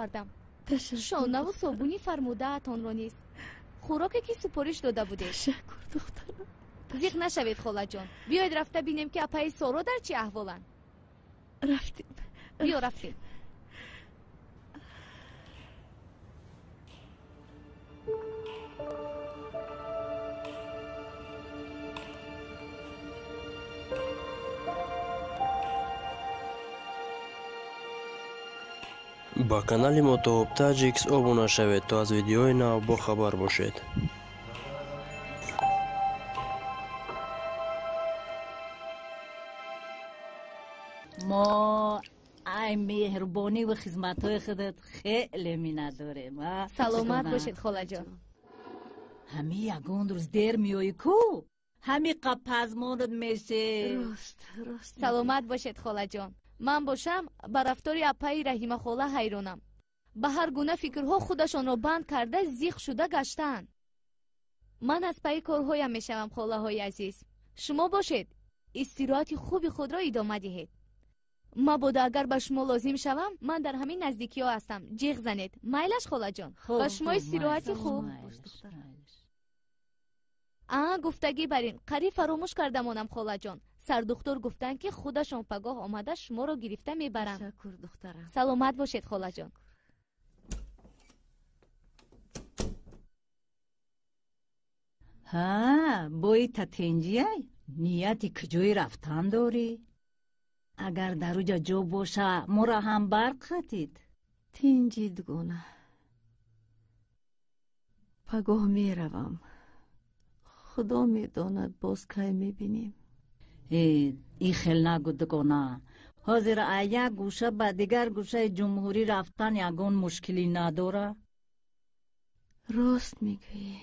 Овардам. Шонаву собуни фармудаатонро низ. Хӯроке ки супориш дода будед. Ташаккур, духтарам. Зиқ нашавед, холаҷон. Биёед рафта бинем, ки апаи Соро дар чӣ аҳволанд. Рафтем. Биё, рафтем. Ба канали Мотооб Таҷикс обуна шавед, то аз видеои нав бохабар бошед. Мо ай меҳрубонӣ ва хизматҳои худат хеле миннатдорем. Саломат бошед, холаҷон. Ҳами ягон рӯз дер меоӣ ку, ҳами қапазмонат меше. Рост, рост. Саломат бошед, холаҷон. Ман бошам ба рафтори апаи Раҳимахола ҳайронам. Ба ҳар гуна фикрҳо худашонро банд карда зиқ шуда гаштаанд. Ман аз пайи корҳоям мешавам, холаҳои азиз. Шумо бошед, истироҳати хуби худро идома диҳед. Мабодо агар ба шумо лозим шавам, ман дар ҳамин наздикиҳо ҳастам. Ҷиғ занед. Майлаш, холаҷон? Ба шумо истироҳати хуб. А, гуфтагӣ бар ин, қариб фаромӯш карда монам, холаҷон. Сардухтур гуфтанд, ки худашон пагоҳ омада шуморо гирифта мебаранд. Ташаккур, духтарам. Саломат бошед, холаҷон. Ҳа, бои татенҷияй, нияти куҷои рафтан дорӣ? Агар дар уҷа ҷо боша, моро ҳам барқ хатид. Тинҷи, дугона. Пагоҳ меравам. Худо медонад, боз кай мебинем. Э, ин хел нагӯ, дугона. Ҳозир аз як гӯша ба дигар гӯшаи ҷумҳурӣ рафтан ягон мушкилӣ надора. Рост мегӯӣ.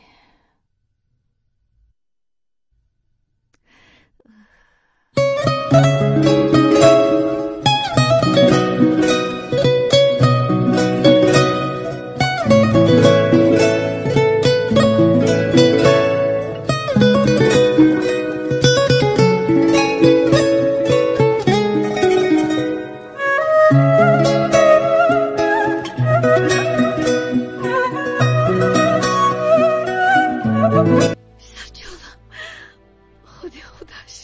Писарҷонам, худи худаш.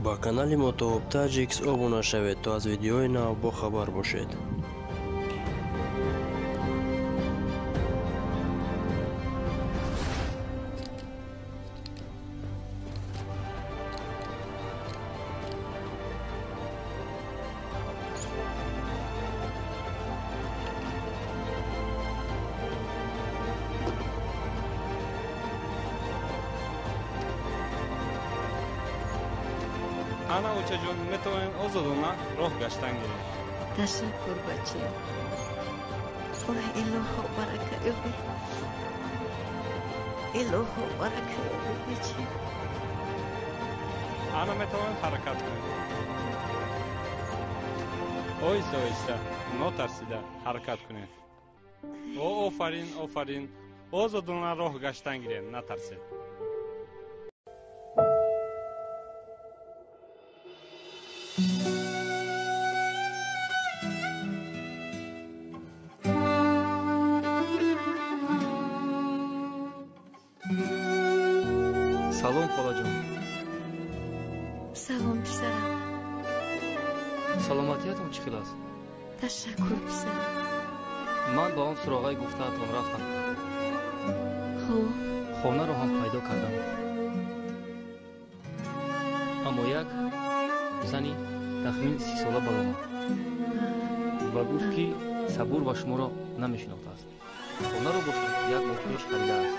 Ба канали Мотооб Таҷикс обуна шавед, то аз видеои нав бохабар бошед. Ана, очаҷон, метавонед озодона роҳ гаштан гиред. Ташаккур, бачаям. Ой, илоҳо, барака ёбӣ. Илоҳо, барака ёбӣ, бачаям. Ана, метавонед ҳаракат кунед. Оҳиста, оҳиста, нотарсида ҳаракат кунед. О, офарин, офарин. Озодона роҳ гаштан гиред, натарсед. Салом, холаҷон. Салом, писарам. Саломатиятон чӣ хел аст? Ташаккур, писарам. Ман ба он суроғаи гуфтаатон рафтам. Хуб. Хонаро ҳам пайдо кардам. Аммо як зани тахмин 30 сола баромад ва гуфт, ки Сабур ва шуморо намешинохтааст. Хонаро бошад як моҳ пеш харидааст.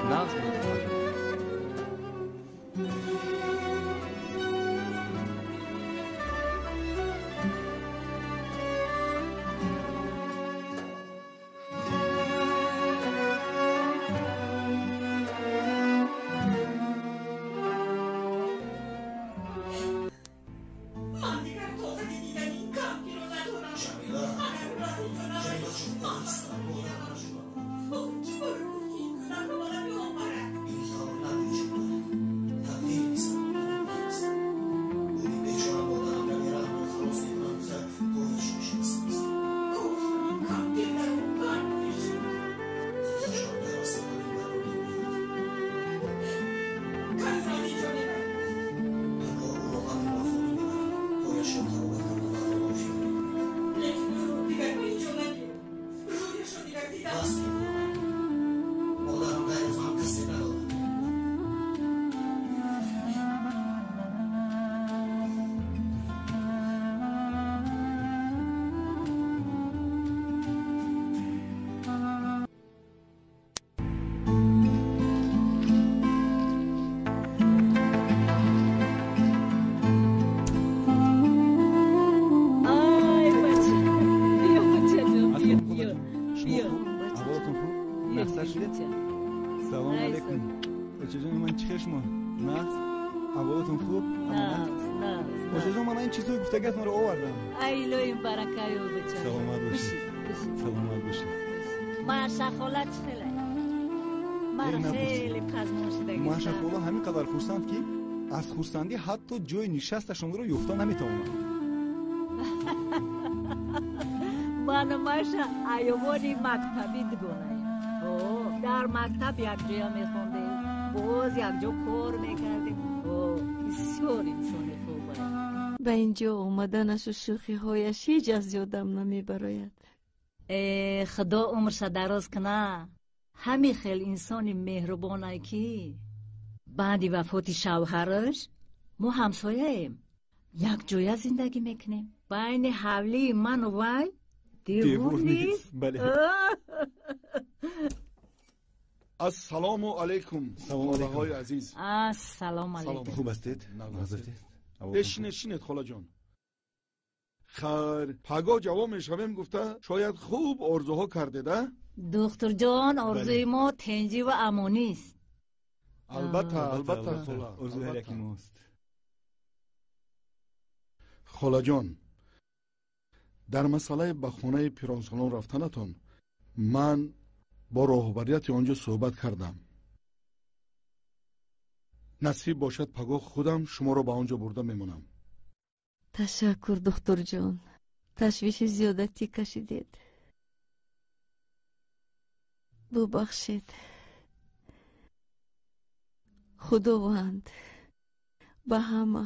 Нағз буд, холаҷон. Гуфтагатонро овардам. Ай, илоҳим баракаю бача. Саломат бошед. Саломат бошед. Маша хола чӣ хелай? Мара хеле пазмон шудагист. Маша хола ҳамин қадар хурсанд, ки аз хурсандӣ ҳатто ҷои нишасташонро ёфта наметавонад. Ману Маша айёвони мактабӣ дугонаем. Дар мактаб якҷоя мехондем, боз якҷо кор мекардем. Бисёр инсони хуб аст. Ба ин ҷо омаданашу шӯхиҳояш ҳеҷ аз ёдам намебарояд. Э, Худо умрша дароз куна. Ҳамин хел инсони меҳрубонае, ки баъди вафоти шавҳараш мо ҳамсояем, якҷоя зиндагӣ мекунем. Байни ҳавлии ману вай девор нест. Ассалому алайкум, холаҳои азиз. Ассалому алайкум. Хуб ҳастед? Шинед, шинед, холаҷон. Хайр, пагоҳ ҷавон мешавем гуфта, шояд хуб орзуҳо кардед, а? Духтурҷон, орзуи мо тенҷӣ ва амонист. Албатта, албатта, хола. Орзуи ҳар яки мост. Холаҷон, дар масъалаи ба хонаи пиронсолон рафтанатон ман бо роҳбарияти он ҷо суҳбат кардам. Насиб бошад, пагоҳ худам шуморо ба он ҷо бурда мемонам. Ташаккур, духтурҷон, ташвиши зиёдатӣ кашидед, бубахшед. Худованд ба ҳама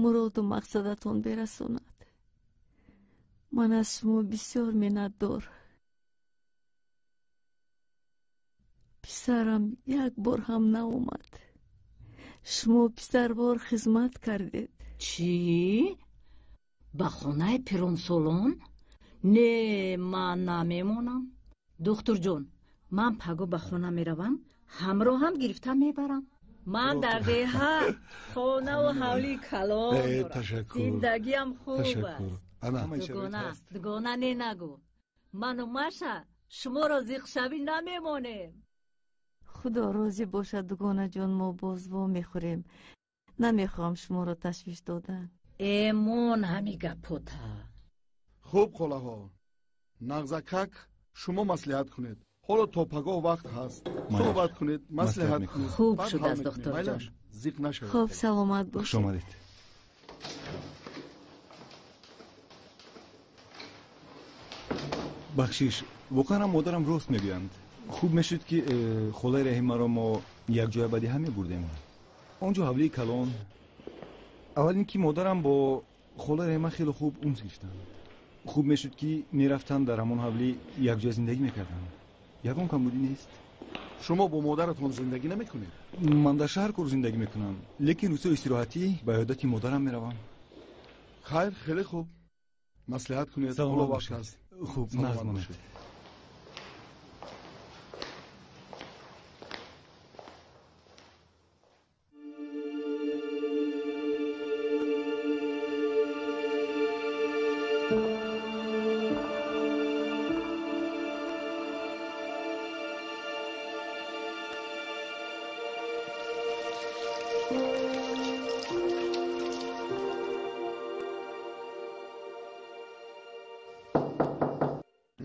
муроду мақсадатон берасонад. Ман аз шумо бисёр миннатдор. Писарам як бор ҳам наомад. Шумо писарвор хизмат кардед. Чӣ? Ба хонаи пиронсолон? Не, ман намемонам. Духтурҷон, ман паго ба хона меравам, ҳамроҳам гирифта мебарам. Ман дар деҳа хонаву ҳавлии калон дорам, зиндагиам хуб аст. Дугона, дугона, не, нагӯ. Ману Маша шуморо зиқшавӣ намемонем. Худо розӣ бошад, дугонаҷон, мо боз во мехӯрем. Намехоҳам шуморо ташвиш додан. Эмон ҳами гапота. Хуб, холаҳо, нағзакак, шумо маслиҳат кунед. Ҳоло то пагоҳ вақт ҳаст, суҳбат кунед, маслиҳат кунед. Хуб шудааст, духтурҷон. Зиқ нашавед. Хуб, саломат бошед. Хуш омадед. Бахшиш, воқеан ҳам модарам рост мегӯянд. Хуб мешуд, ки холаи Раҳимаро мо якҷоя ба деҳа мебурдем. Он ҷо ҳавлии калон. Аввал ин ки модарам бо холаи Раҳима хеле хуб унс гирифтанд. Хуб мешуд, ки мерафтанд, дар ҳамон ҳавлӣ якҷоя зиндагӣ мекарданд. Ягон камбудӣ нест. Шумо бо модаратон зиндагӣ намекунед? Ман дар шаҳр кор зиндагӣ мекунам, лекин рӯзҳои истироҳатӣ ба ёдати модарам меравам. Хайр, хеле хуб. Маслиҳат кунед. Ҳоло вақт аст. Хуб, назм монед.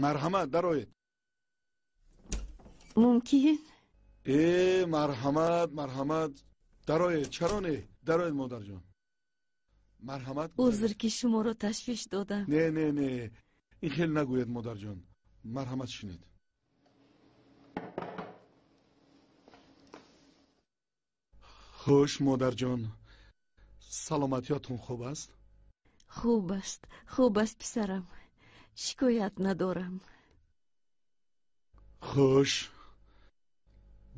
Марҳамат, дароед. Мумкин? Марҳамат, марҳамат, дароед. Чаро не? Дароед, модарҷон. Марҳамат. Узр, ки шуморо ташвиш додам. Не, не, не, ин хел нагӯед, модарҷон. Марҳамат, шинед. Хуш, модарҷон, саломатиётон хуб аст? Хуб аст, хуб аст, писарам. Шикоят надорам. Хуш,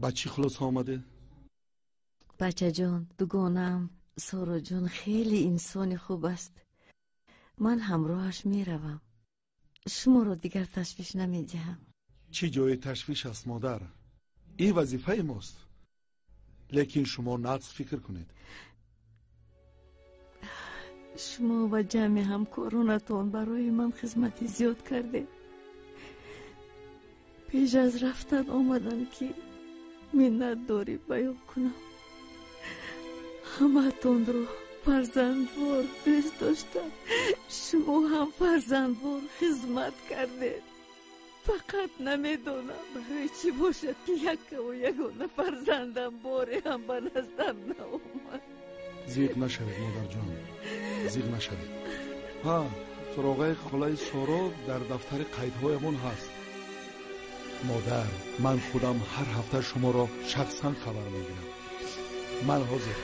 ба чӣ хулоса омадед? Бачаҷон, дугонаам Сороҷон хеле инсони хуб аст. Ман ҳамроҳаш меравам. Шуморо дигар ташвиш намедиҳам. Чӣ ҷои ташвиш аст, модар? Ин вазифаи мост. Лекин шумо нағз фикр кунед. Шумо ва ҷамъи ҳамкоронатон барои ман хизмати зиёд кардед. Пеш аз рафтан омадам, ки миннатдорӣ баён кунам. Ҳамаатонро фарзандвор дӯст доштам. Шумо ҳам фарзандвор хизмат кардед. Фақат намедонам барои чӣ бошад, ки яккаву ягона фарзандам боре ҳам ба наздам наомад. Зиқ нашавед, модарҷон, зиқ нашавед. Ҳа, суроғаи холаи Соро дар дафтари қайдҳоямон ҳаст. Модар, ман худам ҳар ҳафта шуморо шахсан хабар мегирам. Ман ҳозир.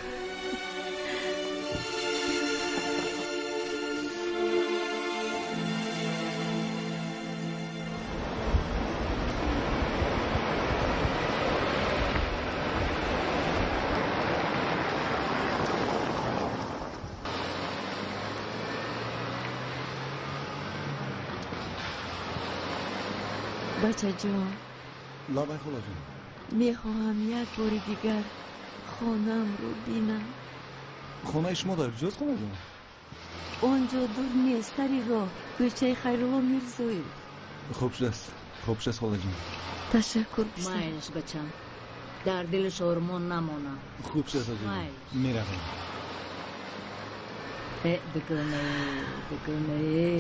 Бачаҷон. Лабай, холаҷон. Мехоҳам як бори дигар хонаамро бинам. Хонаи шумо дар куҷост, холаҷон? Он ҷо дур нест, сари роҳ, кӯчаи Хайрулло Мирзоев. Хуб шудааст, хуб шудааст, холаҷон. Ташаккур, писар. Майлаш, бачам, дар дилаш ормон намонад. Хуб шудааст, ҳоҷиҷон, меравем. Дугонае, дугонае.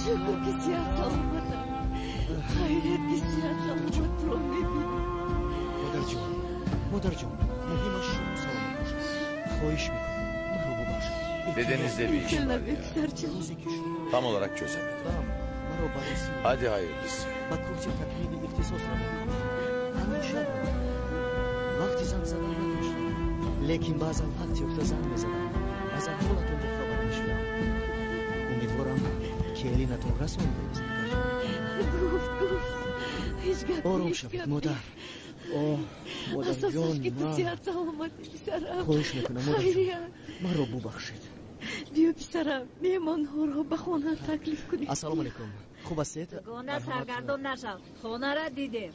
Шукр, ки сиҳат саломатам. Хайрият, ки сиҳат саломатро мебинам. Модарҷон, модарҷон, муҳимаш шумо саломат бошед. Хоҳиш мекунам, маро бубахшед. Dedenizle bir işim var ya. Tam olarak çözemedim. Hadi hayırlısı. Ба курси такмили ихтисос равон. Ҳамеша вақти занг задан надоштам, лекин баъзан вақт ёфта занг мезадам. Аз аҳволатон бохабар мешудам. Умедворам, ки Элинатон расондед. Гуфт, гуфт. Ҳеҷ гап. Ором шавед, модар. Оҳ, модарҷон, ки ту сиҳат саломатӣ, писарам. Хоҳиш мекунам, модарҷон, маро бубахшед. Биё, писарам, меҳмонҳоро ба хона таклиф кунед. Ассалому алайкум, хуб ҳастед? Дугона, саргардон нашав, хонара дидем.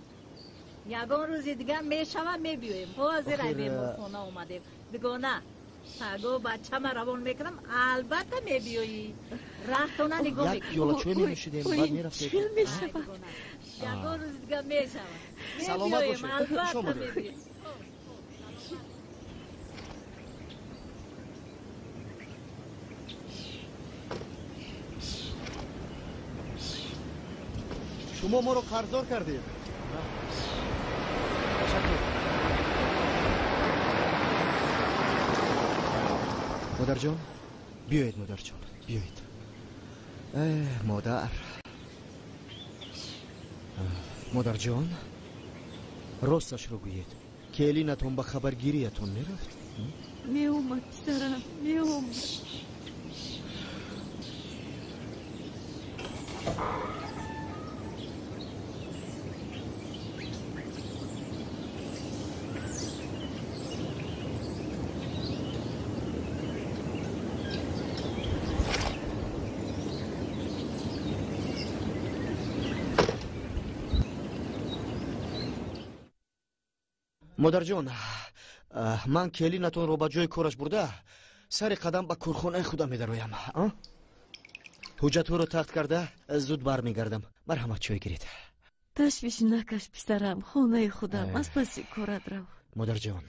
Ягон рӯзи дигар мешава мебиёем. Ҳозир ай беморхона омадем. Дугона, паго бачама равон мекунам, албатта мебиёӣ. Рахтона нигоҳ як мекунем. пиёла чой менӯшидем, баъд мерафтем. Чил мешавад. Ягон рӯзи дигар мешава. Саломат Мебиёем, бошед. Хуш албатта омадед. мебиёем. Шумо моро қарздор кардед. Ташаккур. Модарҷон, биёед, модарҷон, биёед. Модар. Модарҷон, росташро гӯед. Келинатон ба хабаргириятон мерафт? Меомад, писарам, меомад. Модарҷон, ман келинатонро ба ҷои кораш бурда, сари қадам ба корхонаи худам медароям. Ҳуҷҷатҳоро тахт карда, зуд бармегардам. Марҳамат, чой гиред. Ташвиш накаш, писарам, хонаи худам, аз паси корат рав. Модарҷон,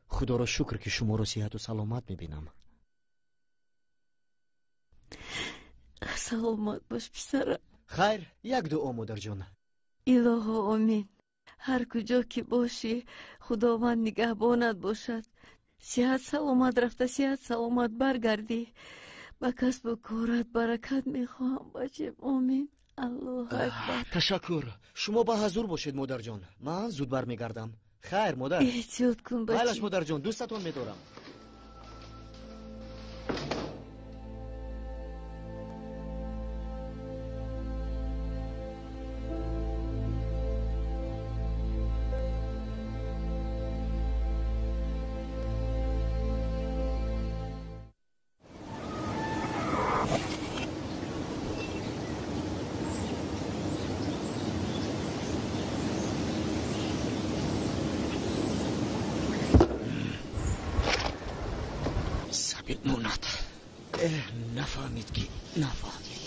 худоро шукр, ки шуморо сиҳату саломат мебинам. Саломат бош, писарам. Хайр, як дуо, модарҷон. Илоҳо, омин. Ҳар куҷо ки бошӣ, Худованд нигаҳбонат бошад. Сиҳат саломат рафта, сиҳат саломат баргардӣ. Ба касбу корат баракат мехоҳам, бачем. Омин. Аллоҳу акбар. Ташаккур. Шумо ба ҳазур бошед, модарҷон. Ман зуд бармегардам. Хайр, модар. Эҳтиёт кун, бачем. Майлаш, модарҷон, дӯстатон медорам. Монад. Нафаҳмид ки нафаҳмид.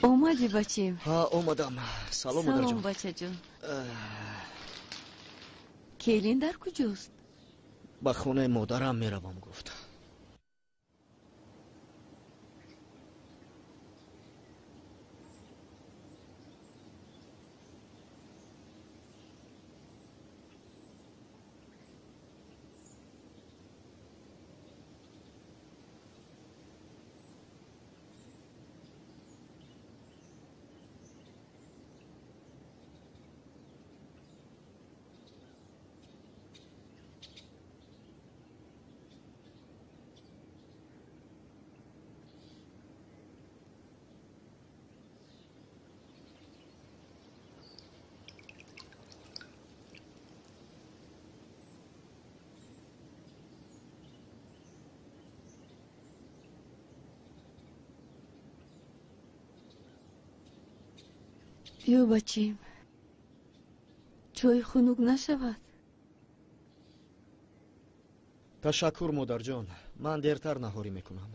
Омадӣ, бачем? Ҳа, омадам. Салом, модарҷон. Салом, бачаҷон. Келин дар куҷост? Ба хонаи модарам меравам, гуфт. Биё, бачем, чой хунук нашавад. Ташаккур, модарҷон, ман дертар наҳорӣ мекунам.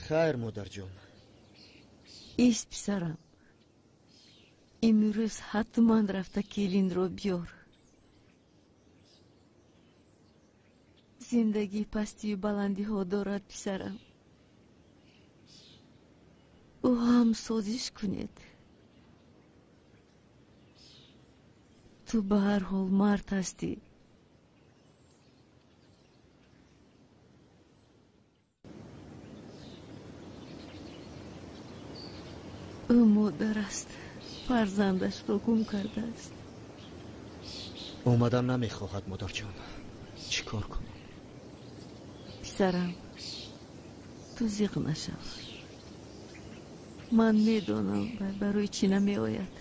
Хайр, модарҷон. Ист, писарам, имрӯз ҳатман рафта келинро биёр. Зиндагӣ пастию баландиҳо дорад, писарам. Ӯ ҳам созиш кунед. Ту ба ҳар ҳол мард ҳастӣ. Ӯ модар аст, фарзандашро гум кардааст. Омадан намехоҳад, модарҷон. Чӣ кор кунам? Писарам, ту зиқ нашав. Ман медонам барои чӣ намеояд.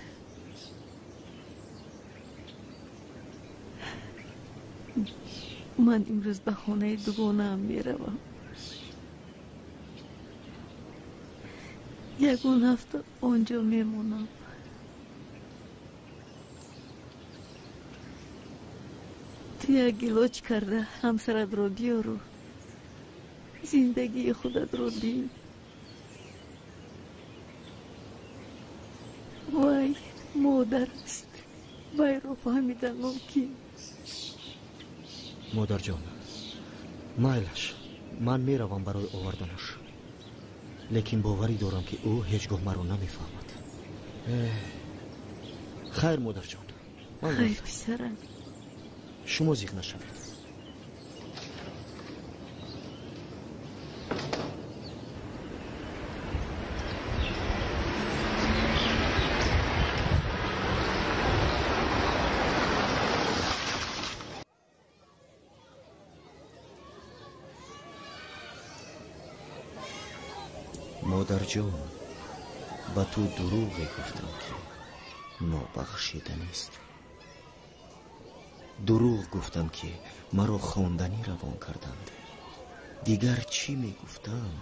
Ман имрӯз ба хонаи дугонаам меравам. Ягон ҳафта он ҷо мемонам. Ту як илоҷ карда ҳамсаратро биёру зиндагии худатро бин. Вай модар аст, вайро фаҳмидан мумкин. Модарҷон, майлаш, ман меравам барои оварданаш. Лекин боварӣ дорам, ки ӯ ҳеҷ гоҳ маро намефаҳмад. Хайр, модарҷон. Хайр, писарам. Шумо зиқ нашавед. Модарҷон, ба ту дурӯғе гуфтам, ки нобахшиданист. Дурӯғ гуфтам, ки маро хонданӣ равон карданд. Дигар чӣ мегуфтам?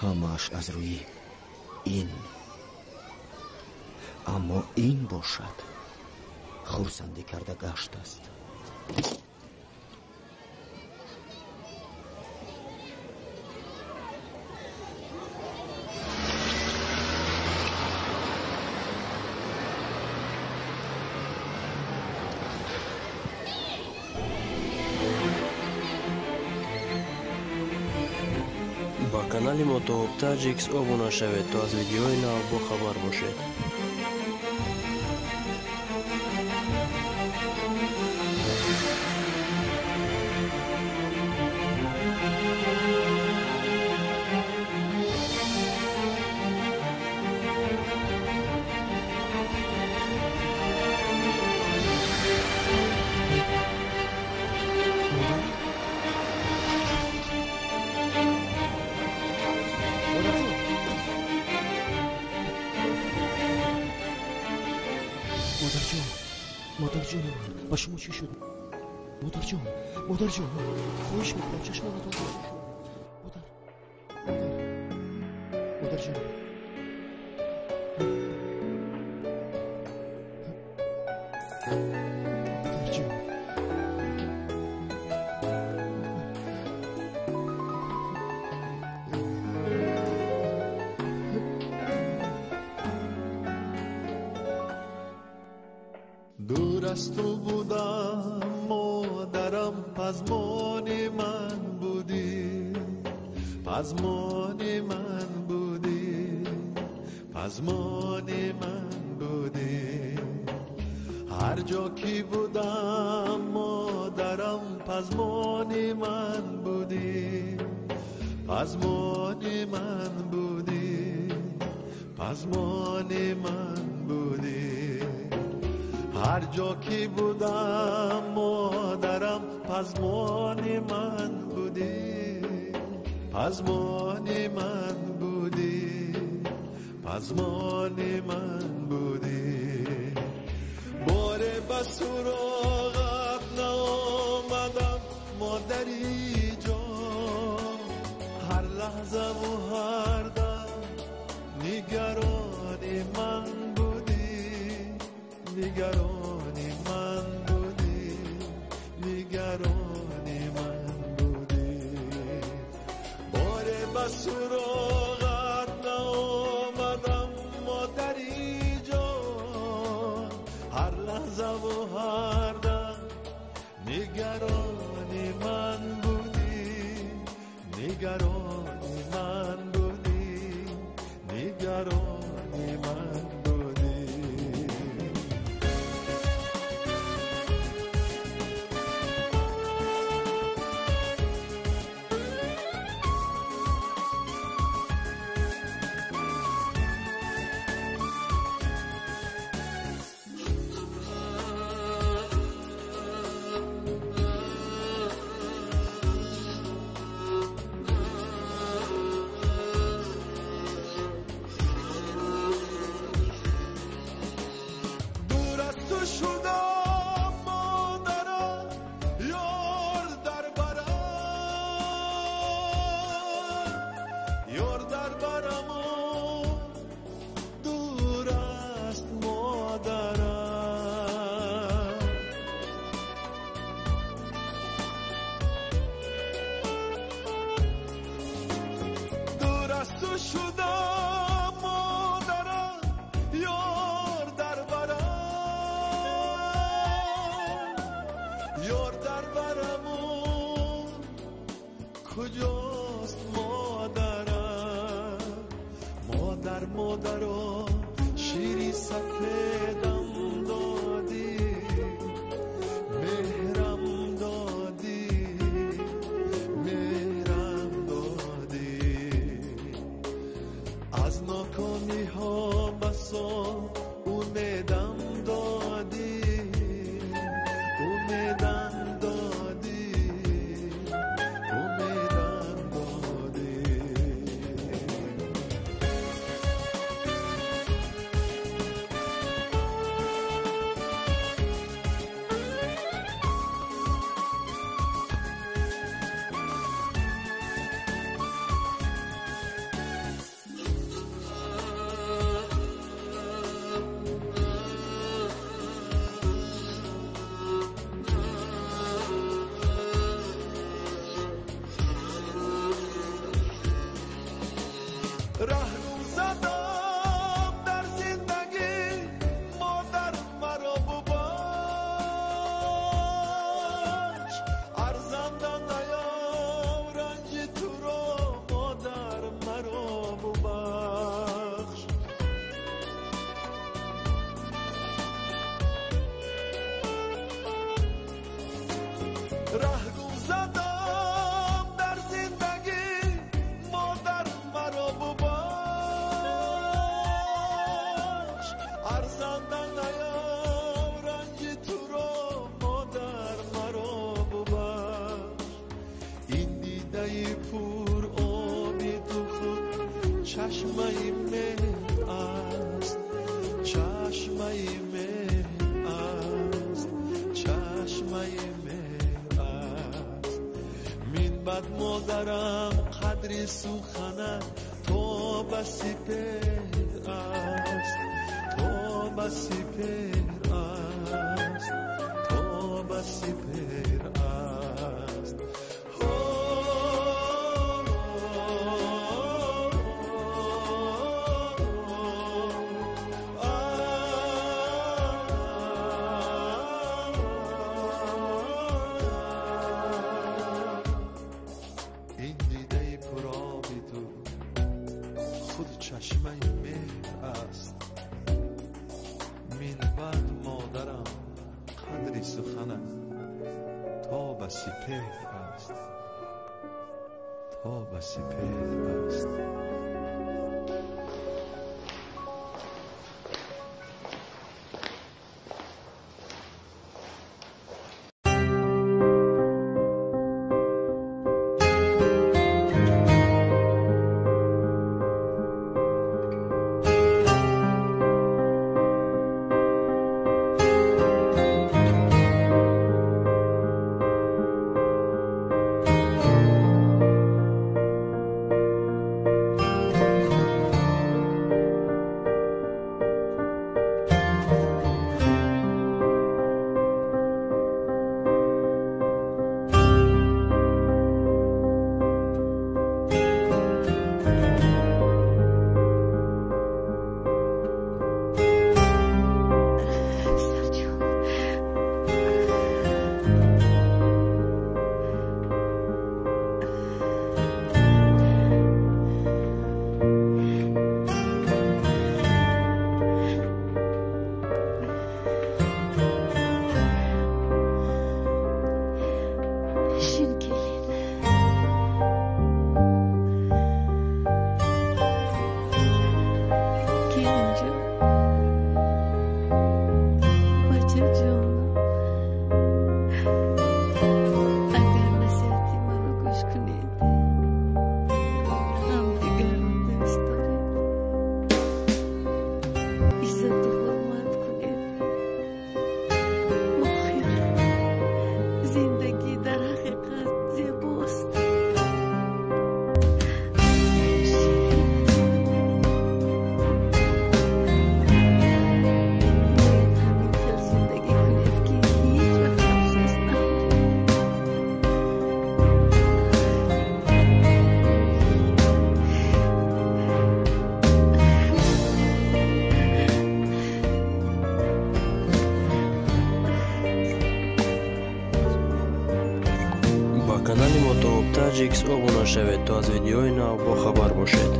Ҳамааш аз рӯи ин. Аммо ин бошад хурсандӣ карда гаштааст. Ба канали Мотооб Таҷикс обуна шавед, то аз видеои нав бохабар бошед. Модарҷони ман, ба шумо чӣ шуд? Модарҷон, модарҷон, хоҳиш мекунам, чашмонатон шуд. Модар, модар, модарҷон. Модарҷон. Дур аз ту будам, модарам, пазмони ман будӣ, пазмони ман будӣ, пазмони ман будӣ. Ҳар ҷо ки будам, модарам, пазмони ман будӣ, пазмони ман будӣ, пазмони ман будӣ. Ҳар ҷо ки будам, модарам, пазмони ман будӣ, пазмони ман будӣ, пазмони ман будӣ. Боре ба суроғат наомадам, модари ҷон, ҳар лаҳзаву ҳар дам нигарони ман будӣ, нигарони ман будӣ, нигарони ман будӣ. Боре ба суроғат наомадам, модари ҷон, ҳар лаҳзаву ҳар дам нигарони куҷост модарам? Модар, модаро, шири сафедам додӣ, меҳрам додӣ, меҳрам додӣ. Аз нокомиҳо басо умедам додӣ, умедам додӣ, умедам додӣ. Раҳгум задам дар зиндагӣ, модар маро бубахш. Арзанда наём ранҷи туро, модар маро бубахш. Раҳгум задам дар зиндагӣ, модар маро бубахш. Арзанда наём ранҷи туро, модар маро бубахш. Ин дидаи пур оби ту худ чашмаи меҳр аст, чашмаи меҳр аст, чашмаи меҳр аст. Мин бад модарам қадри суханат то ба сипеҳр аст, то ба сипеҳр аст, то ба сипеҳр аст. Ин дидаи пуроби ту худ чашмаи меҳр аст. Мин баъд модарам қадри суханат то ба сипеҳр аст, то ба сипеҳр аст. Канали мо Тооб Таҷикс обуна шавед, то аз видеои нав бохабар бошед.